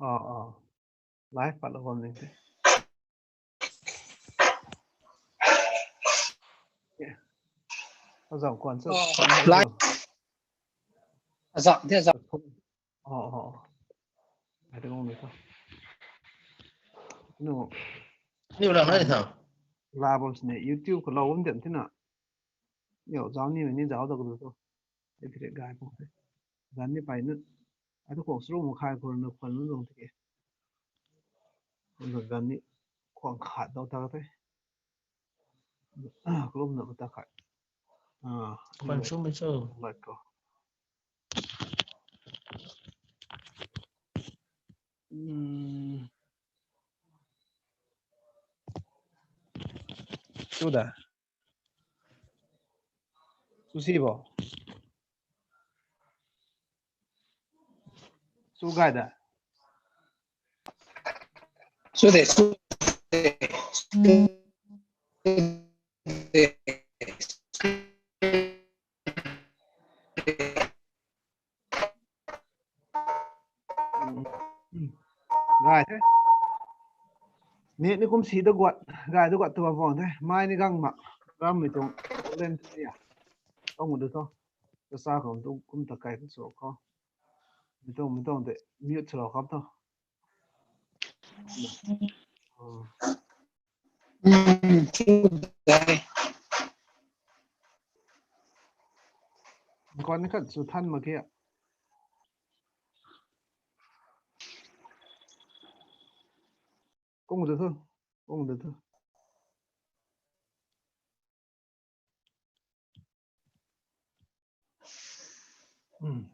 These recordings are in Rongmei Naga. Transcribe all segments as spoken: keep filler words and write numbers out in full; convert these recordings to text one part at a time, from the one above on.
Ah, ah. Live pat lou bam ni the. Azam kwan chu. Azam the, azam. Oh, oh. Ai te kong ni tho. Nu. Ni lang na tho. La bam sini YouTube khou lou bam diam thina. Yo, zauc ni ni zauc da khou tho. Ai thei gay pung the. Zan ni pai nu. Ai tu khou sru mu khai khou na khwan nu zong the. Khwan zan ni khwan khat dau ta the. Kalum na ta khat. Ah, khwan sru mi cho. Like ko. Hmm. Su da. Su si bo. Su gay da. Su de, su de. Gay the. Ni, ni kum si da guat, gay da guat tu bam the. Mai ni gang ma, ram mi tuang, len tu ya. Kong du tho. Ka sa kong tu kum ta kai tu so ko. Mi tuang, mi tuang de, mute chalo kap tho. Hmm, chu dai. Kwan ni khat chu than mak khe. Kong du tho, kong du tho. Hmm.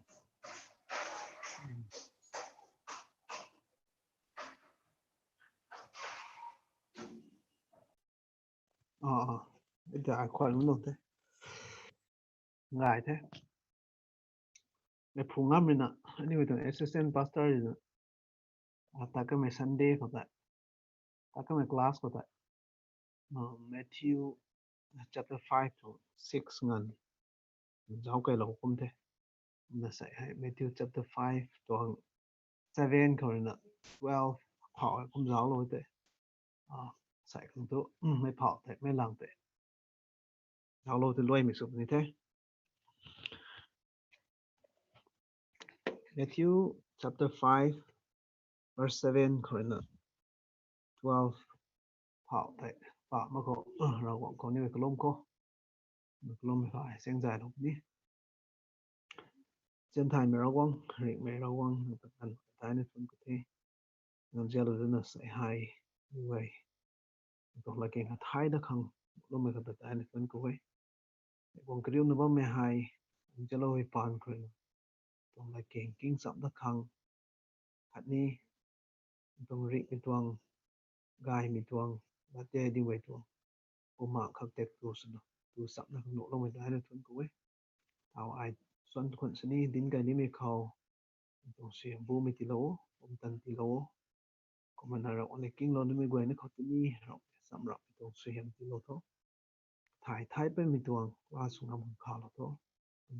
Ah, ah. Ita ai khwan lum the. Ngai the. Mei phu ngam rui na, anyway, tuang assistant pastor rui na. Ah, ta kamei Sunday khou ta. Ta kamei class khou ta. Ah, Matthew chapter five to six ngan. Zauc kai lou kum the. Na sai hei Matthew chapter five tuang seven khou rui na twelve phau kum zauc lou the. Ah, sai khang tu, hmm, mei phau the, mei lang the. Zauc lou the luai mi suk ni the. Matthew chapter five, verse seven khou rui na twelve phau the, pa ma khou, ah, Ravguangc khou ni kalum khou. Kalum hei seng zay lou ni. Chen thay mei Ravguangc, ringh mei Ravguangc, nang ta kan tai na thun khou the. Nang zialou duna sai hei, uai. Tuang latkaeng khat thay da khang, lum mei khat ta tai na thun khou e. Guang kariu na bam mei hei, nang zialou hei pan khou rui na. Tuang latkaeng king chap da khang, khatni, tuang ringh mei tuang, gay mei tuang, lat tei di mei tuang. Bumaengh khak tek tu swna, tu sapna khang nuh lou mei ta na thun khou e. Tau ai suan khun sini, dinc kai nimei khou. Tuang suaihiam bu mei tiilou, bumtan tiilou. Kumna Ravguangc ni kinglou nimei guay na khou tini, Ravguangc sam rap tuang suaihiam tiilou tho. Thay thay pei mei tuang, la sw ngam khang khalou tho.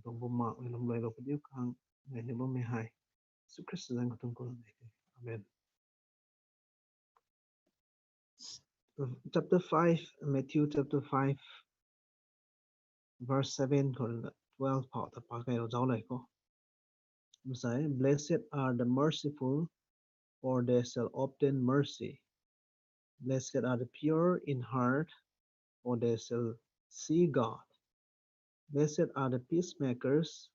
Tuang bumaengh ni lum luai lou padiu khang, ngai ni bam mei hei. Jisu Khrista zanc khou tuang khou nai the. Amen. Chapter five, Matthew chapter five, verse seven khou rui na twelve phau ta pa kai lou zauc lei khou. Sai, "Blessed are the merciful, for they shall obtain mercy. Blessed are the pure in heart, for they shall see God. Blessed are the peacemakers,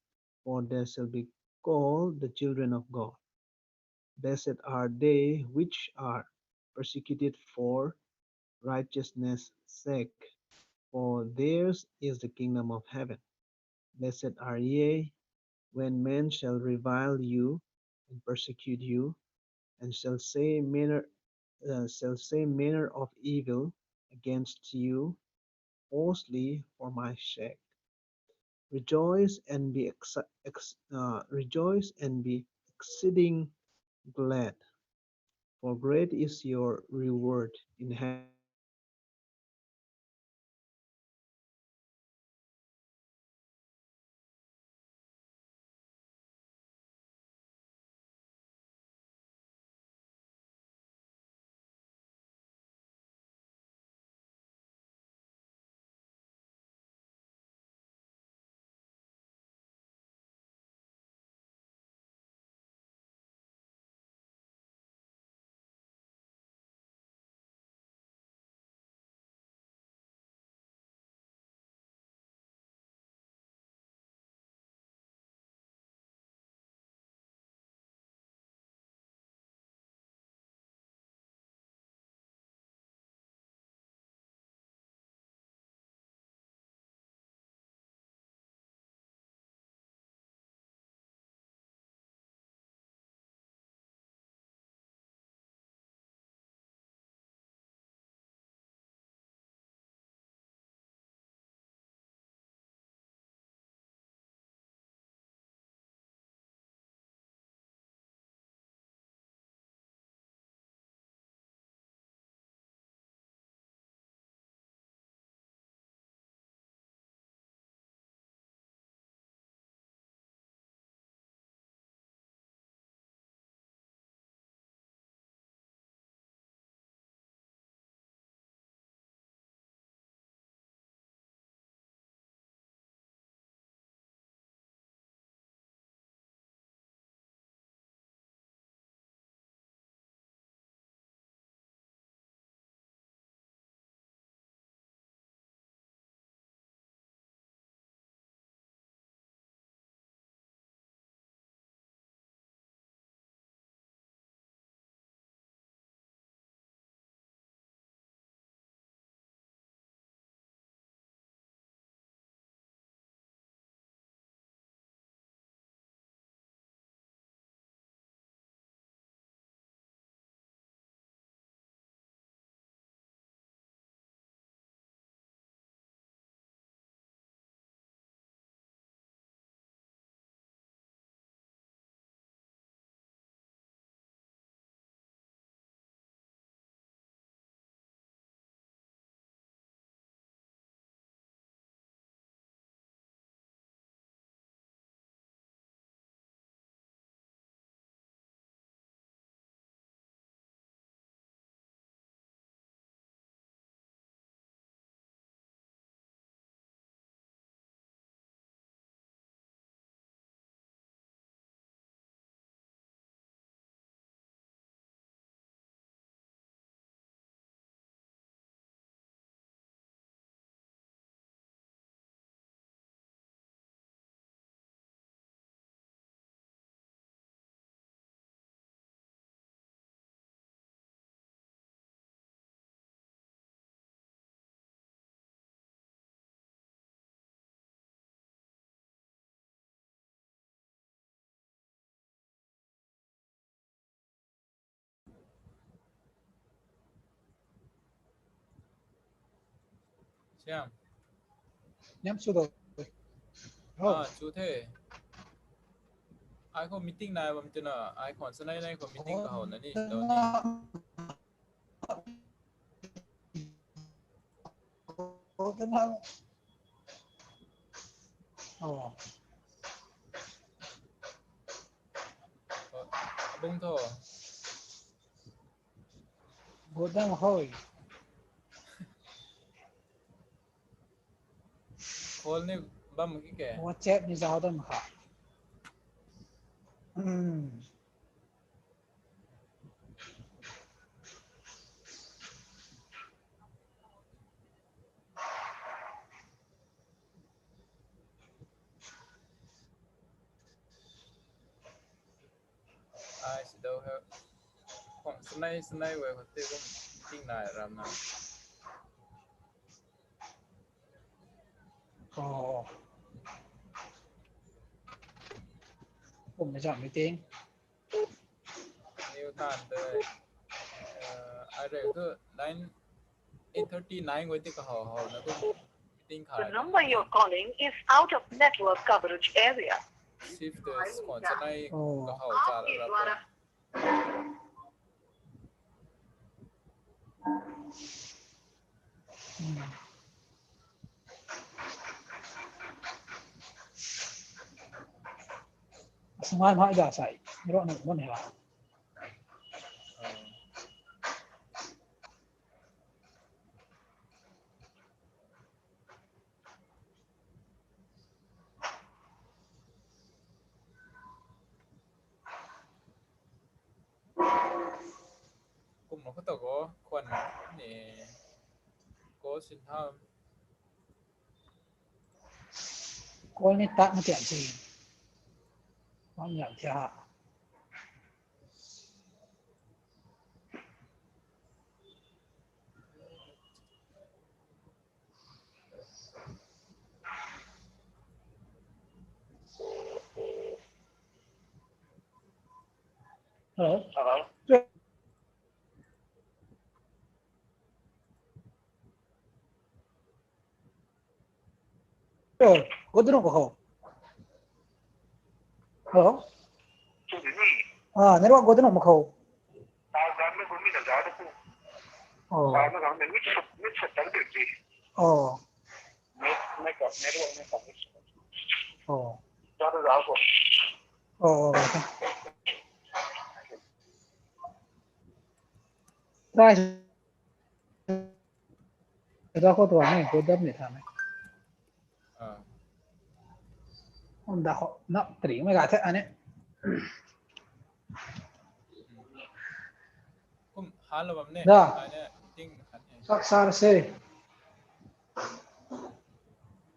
for they shall be called the children of God. Blessed are they which are persecuted for righteousness' sake, for theirs is the kingdom of heaven. Blessed are ye when men shall revile you and persecute you, and shall say manner, uh, shall say manner of evil against you falsely for my sake. Rejoice and be ex-, ex-, uh, rejoice and be exceeding glad, for great is your reward in heaven." Siam. Niam su do. Oh. Ah, chu the. Ai khou meeting nai bam tina, ai khou sanai nai khou meeting kahow na ni, do ni. Oh, kan hang. Oh. Abung tho. Godang hoi. Call ni bam ki ke? WhatsApp ni zau dam kha. Hmm. Ai si do he. Khong sanai sanai we khou ti kum ting nai ram na. Oh. Kum na jam meeting. New tan te. Uh, ai rei tu nine, eight thirty nine we ti kahow how na tu meeting kha. The number you're calling is out of network coverage area. Shift te khong sanai kahow cha ra ra. Sungay mai da sai, ro na mon ha. Kum na khou ta go khwan ni ko sin tham. Ko ni tak na tian si. Mam yam tia. Hello? Hello? Hello? Godrung ko ho? Hello? Ah, network godrung mak ho? Oh. Oh. Oh, oh, okay. Try. Eda khou tuang ni, godam ni tha ni. Ah. Unda khou na tring mei ga the ani. Kum han lo bam ne. Da. Ai ne ting han ne. Sak sar se.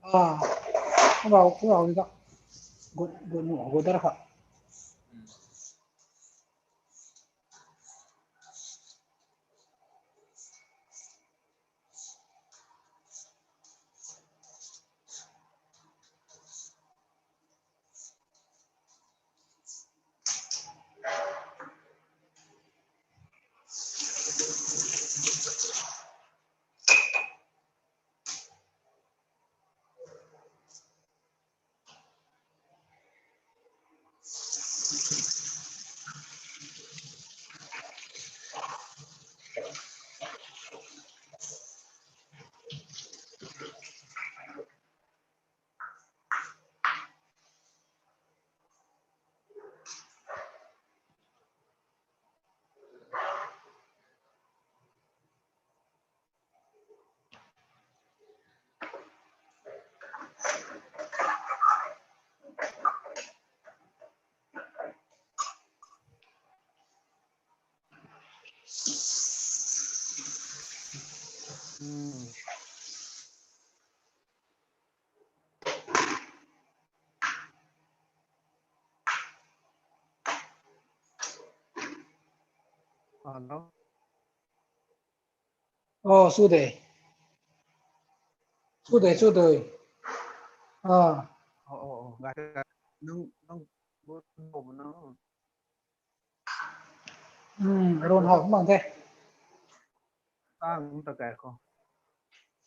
Ah. Kum rau, kum rau ni ka. Gu, gu nu, gu dar kha. Hmm. Hmm. Hello? Oh, su de. Su de, su de. Ah. Oh, oh, oh. Ga, ga. Nung, nung, nung, nung. Hmm, ron hau mang the. Tang ta kai ko.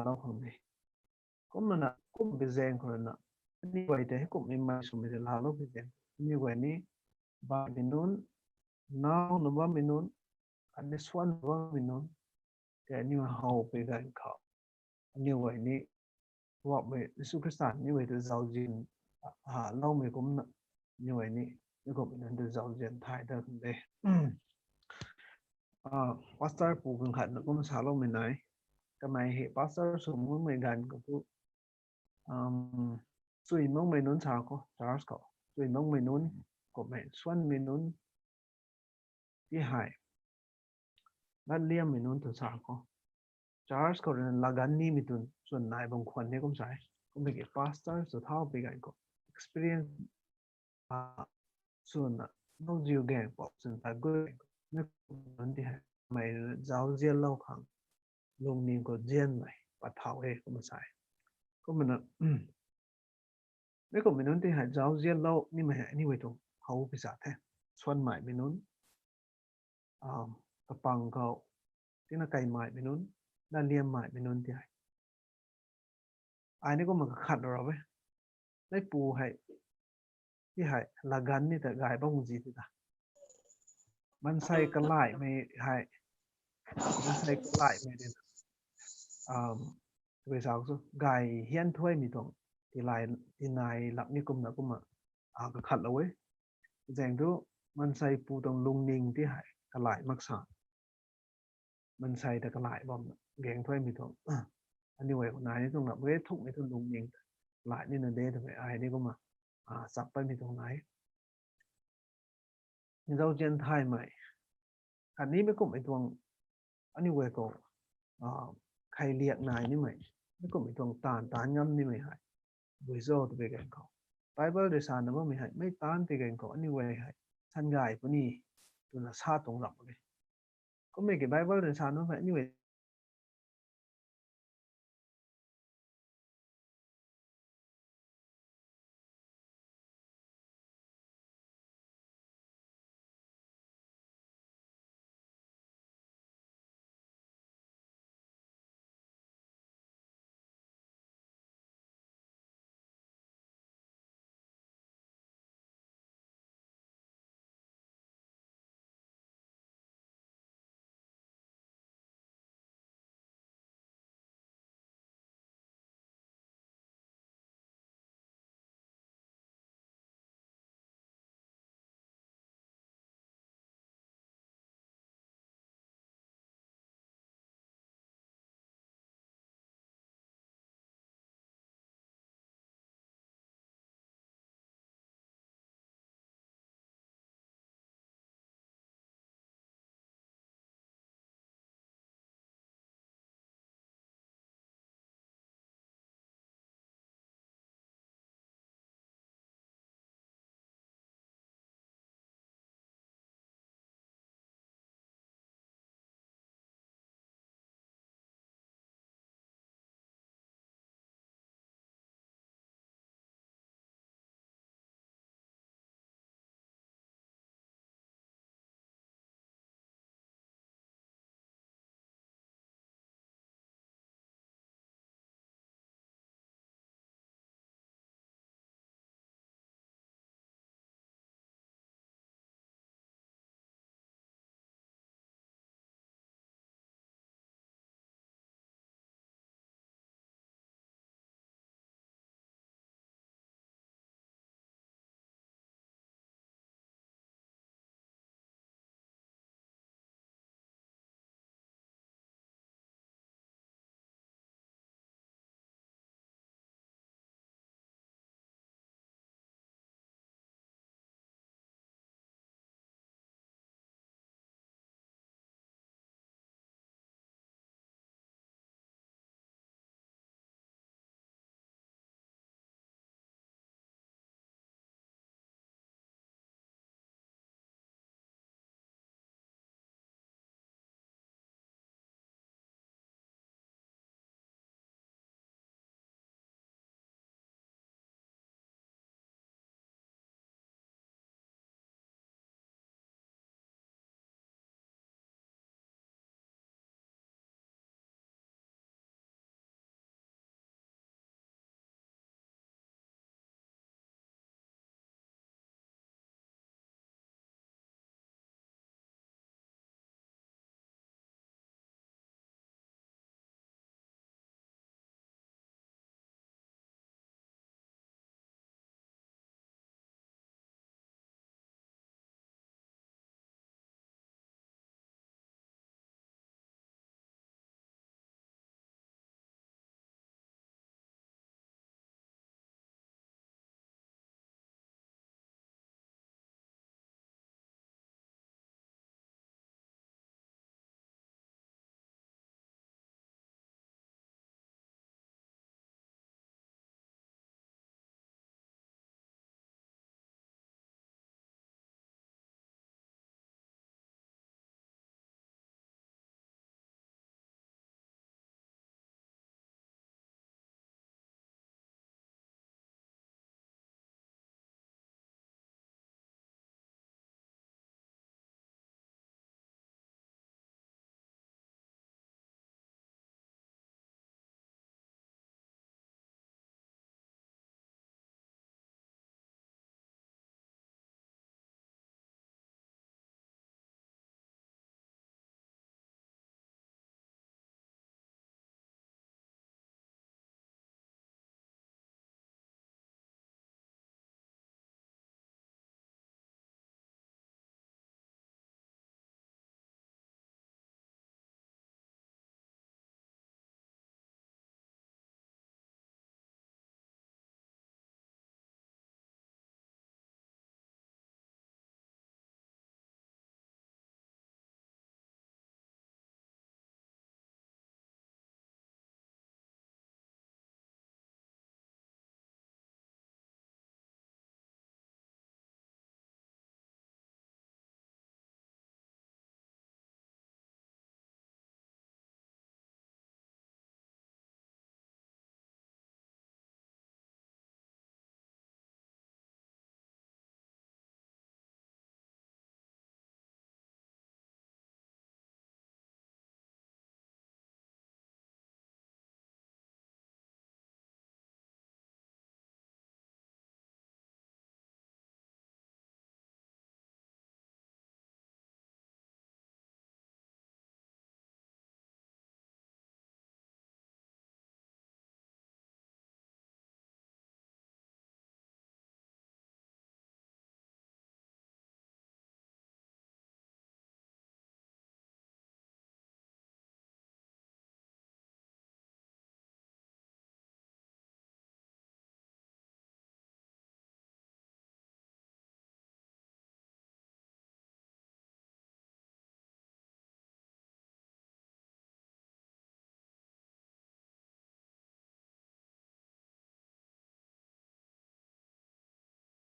laalou khang de. Kumna na kum bi zaeng khou na, aniu guay tei kumhmei mei swmei tei laalou bi zaeng, aniu guay ni baihmei nunc, nau na bammei nunc, khatni swan na bammei nunc tei aniu how pui ganv khou, aniu guay ni Poubauhmei Jisu Khrista aniu guay ta zauzian ha loumei kumna, aniu guay ni mi kumhmei nunc ta zauzian thay dat khang de. Pastor pu ganv khat na kum saloumei nai. Kamei hei pastor sw makmei ganv khou tu, chui makmei nunc sa khou, church khou chui makmei nunc, kumhmei swanmei nunc ti hei, latliammei nunc tw sa khou, church khou rui na laganv nimei tun swn nai bam khwan ni kum sa e. Kumhmei ki pastor sw thau pui ganv khou experience swna, nowziu gaeng pou swn ta gu, mi kumhmei nunc ti hei mei rui na zauzianlou khang lungning khou zianmei pat thau e kum sa e. Kumna mi kumhmei nunc ti hei zauzianlou nimei hei aniu guay tuang how pui sa the. Swanmaimei nunc, kapang khou tina kaimaimei nunc, latliammaimei nunc ti hei, ai ni kumna kakhat ra e. Meipu hei ti hei laganv ni ta gay bam zi ti ta, maansei kalaihmei hei, maansei kalaihmei ti na, tei sa khou gay hian thuaimei tuang ti lai, tinai lak ni kumna kumna kakhatlou e. Zaeng thu maansei pu tuang lungning ti hei kalaih mak sa, maansei ta kalaih bam gaeng thuaimei tuang, aniu guay khou nai ni tuang ram e, thukmei tuang lungning kalaih nina de twmei ai ni kumna chak patmei tuang nai. Zauzian thaymei khatni mi kumhmei tuang aniu guay khou kheiliak nai nimei, mi kumhmei tuang taanv taanc ngam nimei hei bui zo twpui ganv khou, Bible rui sana bammei hei mei taanc pui ganv khou aniu guay hei sangay puni twna sa tuang ram e. Kumhmei ki Bible rui sana bammei aniu guay